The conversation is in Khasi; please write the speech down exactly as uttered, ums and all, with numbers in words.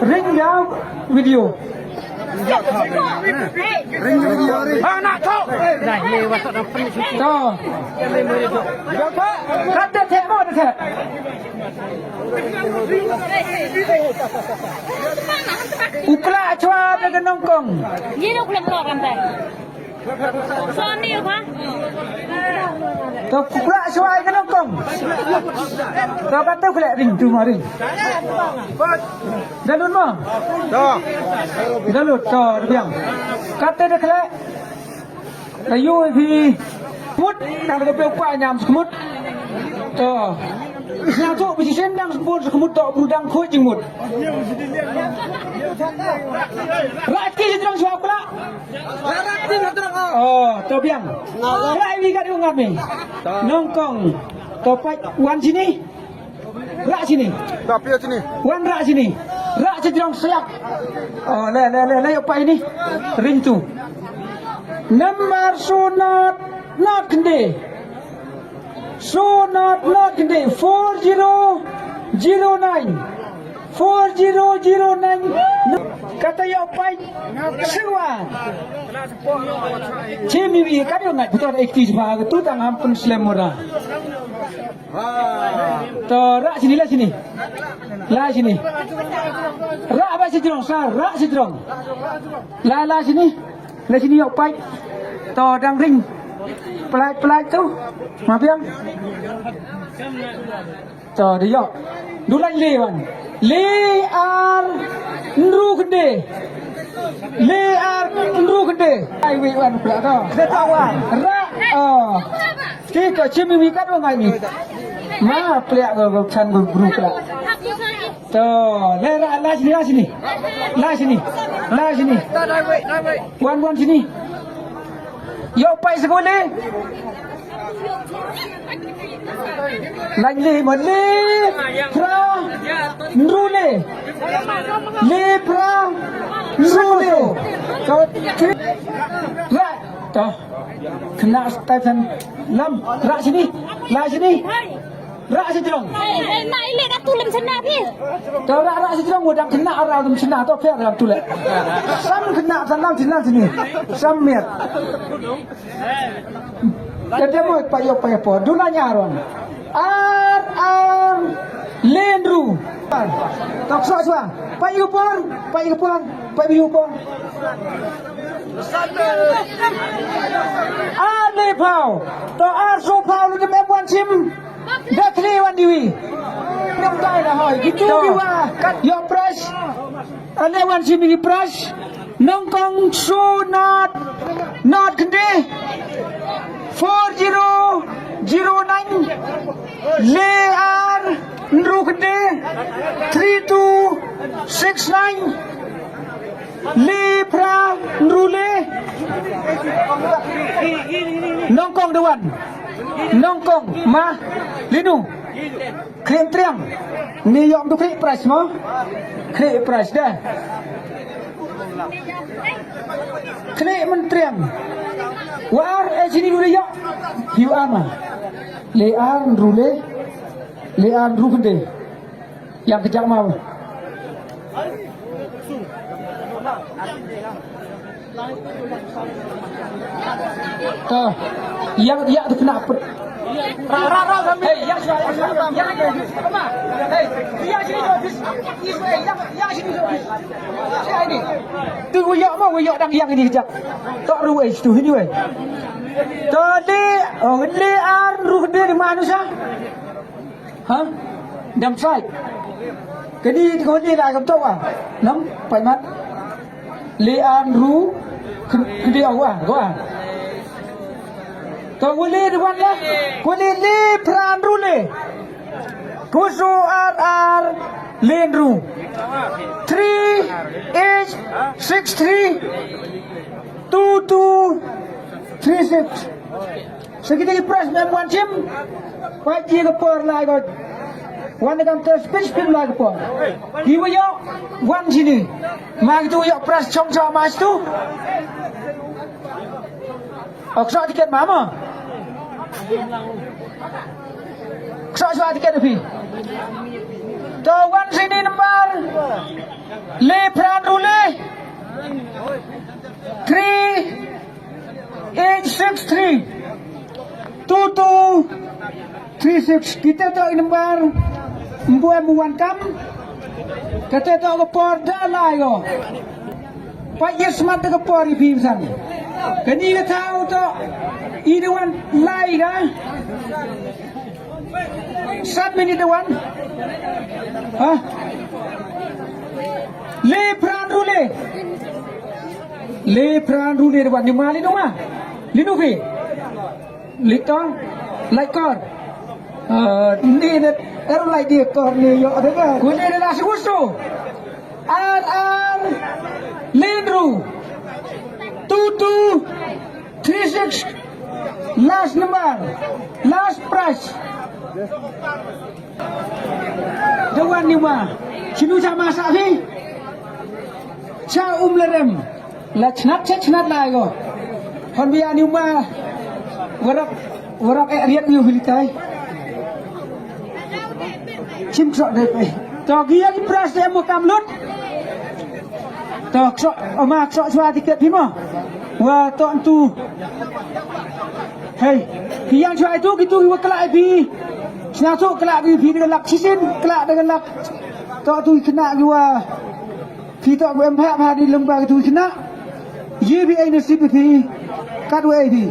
Ring da video. Ring video, ring. To. Kata te mo te. U Klah chwa da ka nyngkong. Ye no khlem lo kan te. Soni ba. To, U Klah chwa ïa ka nyngkong. To, kata U Klah ring tu ma ring. Da lut ma. To. Da lut, to, da biang. Kata da khleh. Ayu phi. Mut, nang da pe kwa nyam smut. To. Nang tu bisi sen dang sempur semut to, bu dang khuid jingmut. Rati jidrong chwa U Klah. Oh, to biang. Rah wi ka diu ngam ni. Nyngkong. To pait wan sini. Rah sini. Tapi sini. Wan rah sini. Rah sini dong siap. Oh, le le le le pai ni. Ring tu. Number sunat not kende. Sunat not kende. Four zero zero nine. Four zero zero nine. Kata ïa pai. Sewa. Chimi wi ka dei ngat betul eighty ba tu tang am pun slem mura. To rah sini lah sini. Lah sini. Rah ba sijrong sa rah sijrong. Lah lah sini. Lah sini ïa pai. To dang ring. Pelai pelai tu. Ma biang. To, dei ïoh. Dulan le wan. Le ar nru kende. Le ar nru kende. Ai wi wan pula to. Dei to wan. Ra. Oh. Ti to chim wi kat wan ngai ni. Ma pula go go chan go bru pula. To, le ra la sini la sini. La sini. La sini. Wan wan sini. Ïoh pai sekali. Lain le mo le pra nru le. Le pra nru le. Kau ra ta kena style san lam ra sini. La sini. Ra sijrong. Hei, hei, na ile ka tulem sana phi. Kau ra ra sijrong mo dang kena ra dum sina to phi ra tule. Sam kena sanam sina sini. Sam miat. Kata mo pa yo pa yo po. Duna nyaron. Ar ar lendru. Tok so so. Pa yo por, pa yo por, pa yo por. Ar le pau. To ar so pau lu dem wan sim. Da thli wan diwi. Nam dai da hoi. Gitu biwa. Yo prize. Ane wan simi prize. Nongkong su not not kende. Four zero zero nine. Le ar nru kende. Three two six nine. Le pra nru le. Nongkong dewan. Nongkong ma linu. Kri triang. Ni yom tu kri price mo. Kri price dah. Kri mentriang. War eh sini dulu yok. Hiu ama. Le ar rule. Le ar rule. Yang kejak mau. Ta, yang yak tu kena pet. Hey, yang sini, yang sini. Hey, yang sini tu. Yang sini tu. Sini. Tu yak mau yak dang yang ini kejap. Tak ruwais tu ini weh. Tadi oh le ar ruh dia di mana sah? Ha? Dam sai. Kini ko ni la kam to wa. Nam pai mat. Le an ru kdi awa wa. To wali di wan la. Ko ni le pran ru le. Kusu ar ar len ru. Three eight six three two two three six. Sa kita ki prize mem wan sim. Pait ki ka por lai ko. Wan kam te speech pim lai ka por. Ki wa yo wan sini. Ma ki tu yo prize chong cha ma tu. Ok sa tiket ma ma. Sa sa tiket phi. To wan sini number. Le pran rule. Three eight six three. Two two three six. Kita to in bar. Mbuan mbuan kam. Kata to ka por da la yo. Pait ïa smat ka por i phi san. Kani ka thaw to. I da wan lai ka. Sat minit da wan. Ha? Le pran rule. Le pran rule da wan ni ma li nu ma. Li nu phi. Li tong. Lai kor. Ah, ni ne er lai di kor ni yo de. Ku ni de la si gusto. Ar ar Lynru. Two two three six. Last number. Last prize. Da wan ni wa. Sinu sama sa hi. Cha um lerem. La chnat cha chnat la go. Hon bia ni ma. Warap warap eh riat ni hilitai. Chim ksok dei pei. To gia ki pras dei mo kam lut. To ksok ama ksok chwa tiket phi mo. Wa to ntu. Hei, phi yang chwa itu kitu ki wa kala phi. Sna tu kala ki phi dengan lak sisin kala dengan lak. To tu kena ki wa. Phi to em pha pha di lem ba kitu kena. Ye phi ai nasib phi. Kat wa ai phi.